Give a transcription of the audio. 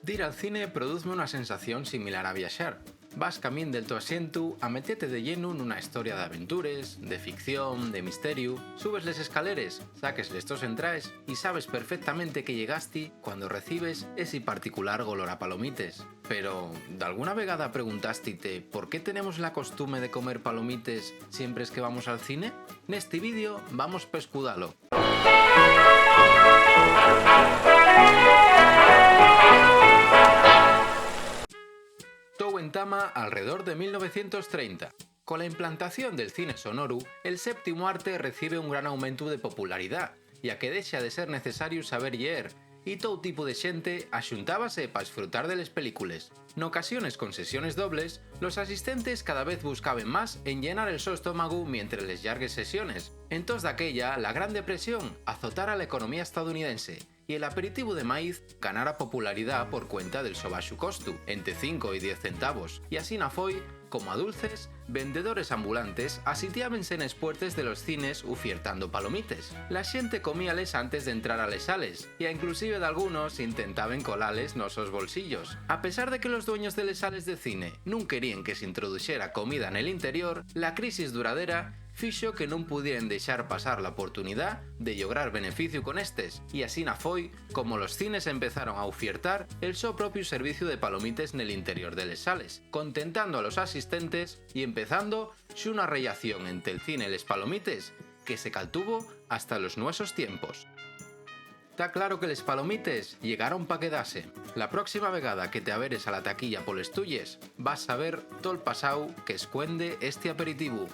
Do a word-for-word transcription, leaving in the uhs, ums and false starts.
Dir al cine produzme una sensación similar a viaxar. Vas camín del to asientu a metete de llenu nuna hestoria d'aventures, de ficción, de misteriu, subes les escaleres, saques les tos entraes y sabes perfectamente que llegasti cuando recibes esi particular golor a palomites. Pero, dalguna vegada preguntástite por qué tenemos la costume de comer palomites siempres que vamos al cine? Nesti vídeo vamos pescudalo. Tou entama alredor de mil novecientos trenta. Cola implantación del cine sonoru, el séptimu arte recibe un gran aumentu de popularidá, ya que dexa de ser necesariu saber lleer, y tou tipu de xente axuntábase pa esfrutar de les películes. N'ocasiones con sesiones dobles, los asistentes cada vez buscaben más enllenar el so estómagu mientres les llargues sesiones. Entós daquella, la Gran Depresión azotara la economía estadounidense, y el aperitivu de maíz ganara popularidá por cuenta del so baxu costu, ente cinco y diez centavos, y asina foi como a dulces, vendedores ambulantes asitiábense nes puertes de los cines ufiertando palomites. La xente comíales antes d'entrar a les sales, y a inclusive dalgunos intentaben colales nos sos bolsillos. A pesar de que los dueños de les sales de cine nun queríen que s'introduxera comida nel interior, la crisis duradera fixo que nun pudieren dexar pasar la oportunidá de llograr beneficiu con estes, y asina foi como los cines empezaron a ufiertar el so propiu serviciu de palomites nel interior de les sales, contentando a los asistentes y empezando xuna rellación ente'l cine y les palomites que se caltuvo hasta los nuesos tiempos. Ta claro que les palomites llegaron pa quedase. La próxima vegada que te averes a la taquilla poles tuyes, vas saber tol pasáu qu'escuende esti aperitivu.